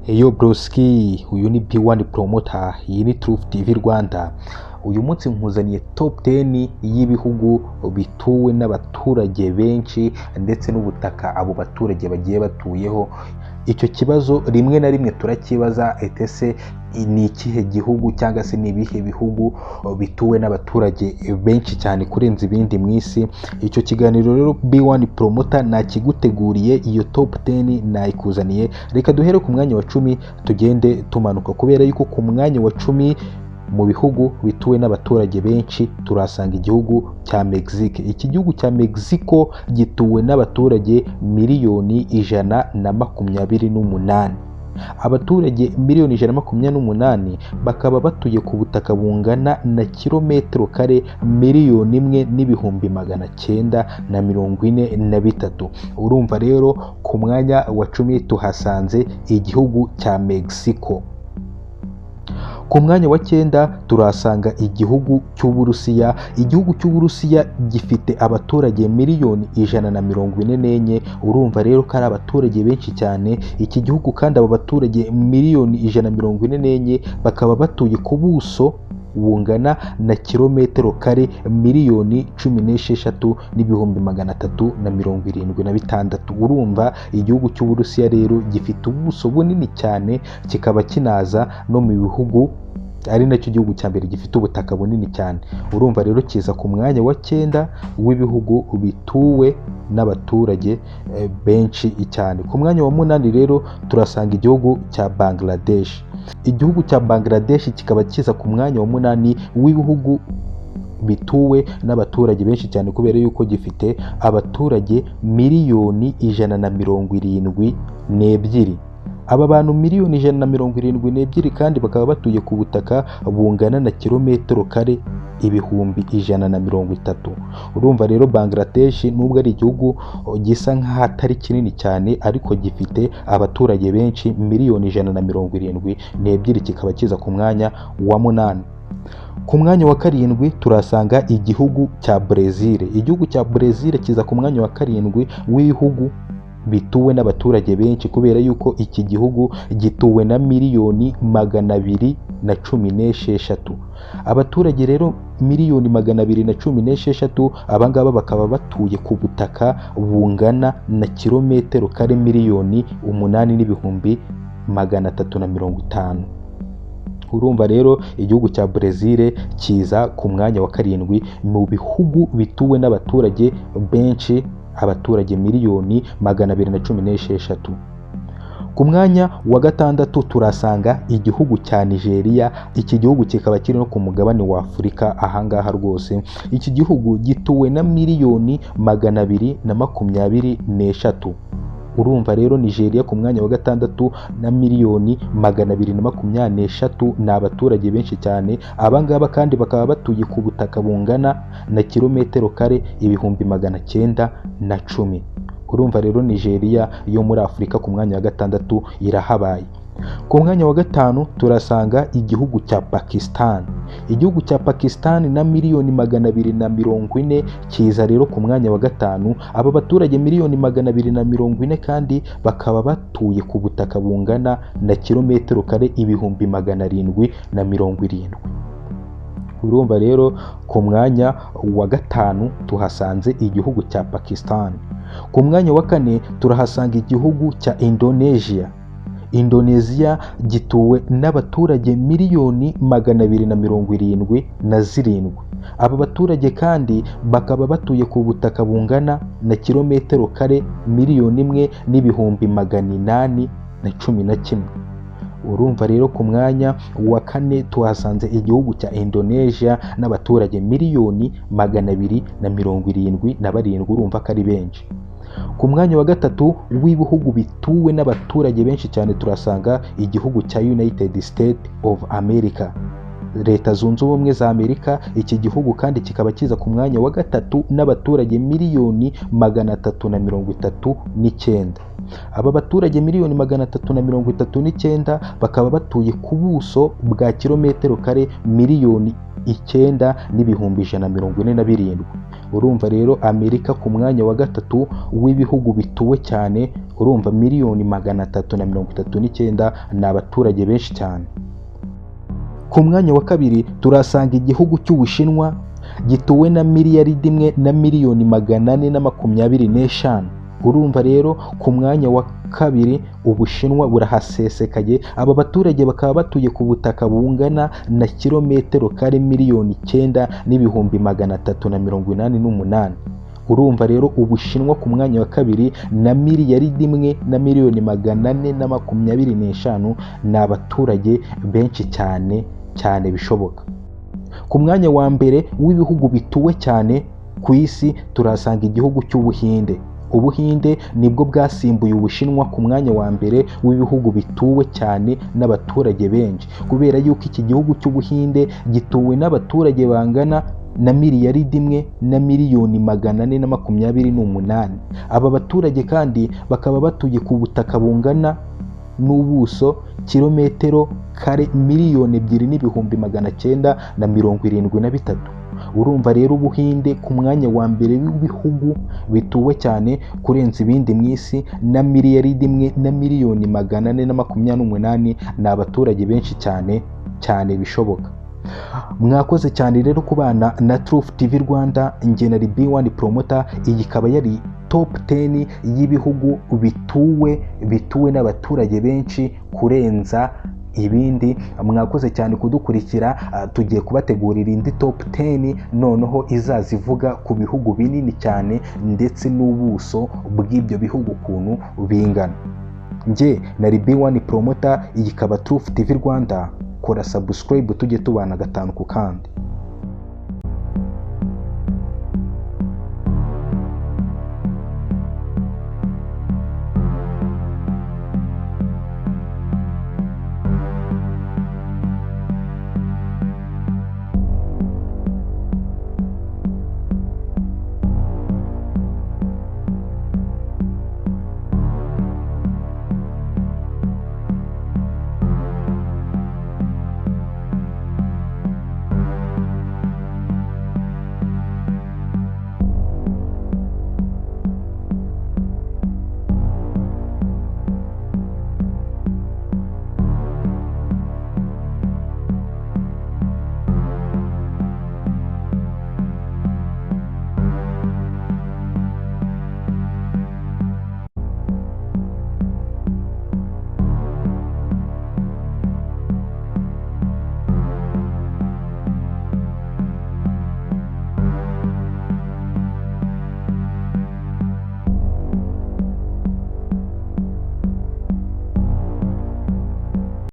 Eyo broski, uyu ni B1 Promoter, iyi ni Truth TV Rwanda. Uyu munsi nkuzaniye top 10 y'ibihugu bituwe n'abaturage benshi ndetse n'ubutaka abo baturage bagiye batuyeho. Icyo kibazo rimwe na rimwe turakibaza, ese ni ikihe gihugu cyangwa se ni ibihe bihugu bituwe n'abaturage benshi cyane kurenza ibindi mu isi? Icyo kiganiro rero B1 Promoter nakiguteguriye, iyo top 10 nayikuzaniye. Reka duhere ku mwanya wa 10 tugende tumanuka, kubera yuko ku mwanya wa 10 mu bihugu bituwe n'abaturage benshi turasanga igihugu cya Mexique. Iki gihugu cya Mexico gituwe n'abaturage 128,000,000. Abaturage 128,000,000 bakaba batuye ku butaka bungana na kilometero kare 1,943,000. Urumva rero ku mwanya wa 10 tuhasanze igihugu cya Mexico. Ku mwanya wa 9 turahasanga igihugu cy'Uburusiya. Igihugu cy'Uburusiya gifite abaturage 144,000,000. Urumva rero ko ari abaturage benshi cyane. Iki gihugu kandi abo baturage 144,000,000 bakaba batuye ku buso bungana na kilometero kare 16,376,000. Urumva igihugu cy'Uburusiya rero gifite ubuso bunini cyane, kikaba kinaza no mu bihugu ari nacyo gihugu cya mbere gifite ubutaka bunini cyane. Urumva rero kiza ku mwanya wa 9 w'ibihugu bituwe n'abaturage benshi cyane. Ku mwanya wa 8 rero turasanga igihugu cya Bangladesh. Igihugu cya Bangladesh kikaba kiza ku mwanya wa 8 w'ibihugu bituwe n'abaturage benshi cyane, kubera yuko gifite abaturage 172,000,000. Aba bantu 172,000,000 kandi bakaba batuye ku butaka bungana na kilometero kare 130,000. Urumva rero Bangladesh nubwo ari igihugu gisa nk'aho atari kinini cyane, ariko gifite abaturage benshi 172,000,000, kikaba kiza ku mwanya wa 8. Ku mwanya wa 7 turasanga igihugu cya Brazil. Igihugu cya Brazil kiza ku mwanya wa 7 w'ibihugu bituwe n'abaturage benshi, kubera yuko iki gihugu gituwe na 216,000,000. Abaturage rero 216,000,000, abangaba bakaba batuye ku butaka bungana na kilometero kare 8,350,000. Urumva rero igihugu cya Brazil kiza ku mwanya wa 7 mu bihugu bituwe n'abaturage benshi, abaturage 216,000,000. Ku mwanya wa 6 turasanga igihugu cya Nigeria. Iki gihugu kikaba kiri no ku mugabane wa Afurika ahangaha rwose. Iki gihugu gituwe na 223,000,000. Urumva rero Nigeria ku mwanya wa 6 na 223,000,000 ni abaturage benshi cyane. Abangaba kandi bakaba batuye ku butaka bungana na kilometero kare 910,000. Urumva rero Nigeria yo muri Afurika ku mwanya wa 6 irahabaye. Ku mwanya wa 5 turasanga igihugu cya Pakistan. Igihugu cya Pakistan na 240,000,000 kiza rero ku mwanya wa 5. Aba baturage 240,000,000 kandi bakaba batuye ku butaka bungana na kilometero kare 770,000. Urumva rero ku mwanya wa 5 tuhasanze igihugu cya Pakistan. Ku mwanya wa 4 turahasanga igihugu cya Indonesia. Indonesia gituwe n'abaturage 277,000,000. Aba baturage kandi bakaba batuye ku butaka bungana na kilometero kare 1,811,000. Urumva rero ku mwanya wa 4 tuhasanze igihugu cya Indonesia n'abaturage 277,000,000. Urumva ko ari benshi. Ku mwanya wa 3 w'ibihugu bituwe n'abaturage benshi cyane turasanga igihugu cya United States of America, Leta Zunze Ubumwe za Amerika. Iki gihugu kandi kikaba kiza ku mwanya wa 3 n'abaturage 339,000,000. Aba baturage 339,000,000 bakaba batuye ku buso bwa kilometero kare 9,147,000. Urumva rero Amerika ku mwanya wa gatatu w'ibihugu bituwe cyane. Urumva 339,000,000 ni abaturage benshi cyane. Ku mwanya wa kabiri turasanga igihugu cy'Ubushinwa gituwe na 1,425,000,000. Urumva rero ku mwanya wa kabiri Ubushinwa burahasesekaye. Aba baturage bakaba batuye ku butaka bungana na kilometero kare 9,388,000. Urumva rero Ubushinwa ku mwanya wa kabiri na 1,425,000,000 ni abaturage benshi cyane cyane bishoboka. Ku mwanya wa mbere w'ibihugu bituwe cyane ku isi turasanga igihugu cy'Ubuhinde. Ubuhinde nibwo bwasimbuye Ubushinwa ku mwanya wa mbere w'ibihugu bituwe cyane n'abaturage benshi, kubera yuko iki gihugu cy'Ubuhinde gituwe n'abaturage bangana na 1,428,000,000. Aba baturage kandi bakaba batuye ku butaka bungana n'ubuso kilometero kare 2,973,000. Urumva rero Ubuhinde ku mwanya wa mbere w'ibihugu bituwe cyane kurenza ibindi mu isi na 1,428,000,000 ni abaturage benshi cyane cyane bishoboka. Mwakoze cyane rero kubana na Truth TV Rwanda. Njye na B1 Promoter. Iyi ikaba yari top 10 y'ibihugu bituwe n'abaturage benshi kurenza ibindi. Mwakoze cyane kudukurikira. Tugiye kubategurira indi top 10 noneho izaza ivuga ku bihugu binini cyane ndetse n'ubuso bw'ibyo bihugu ukuntu bingana. Njye na B1 Promoter, iyi ikaba Truth TV Rwanda. Kora subscribe tujye tubana gatanu ku kandi.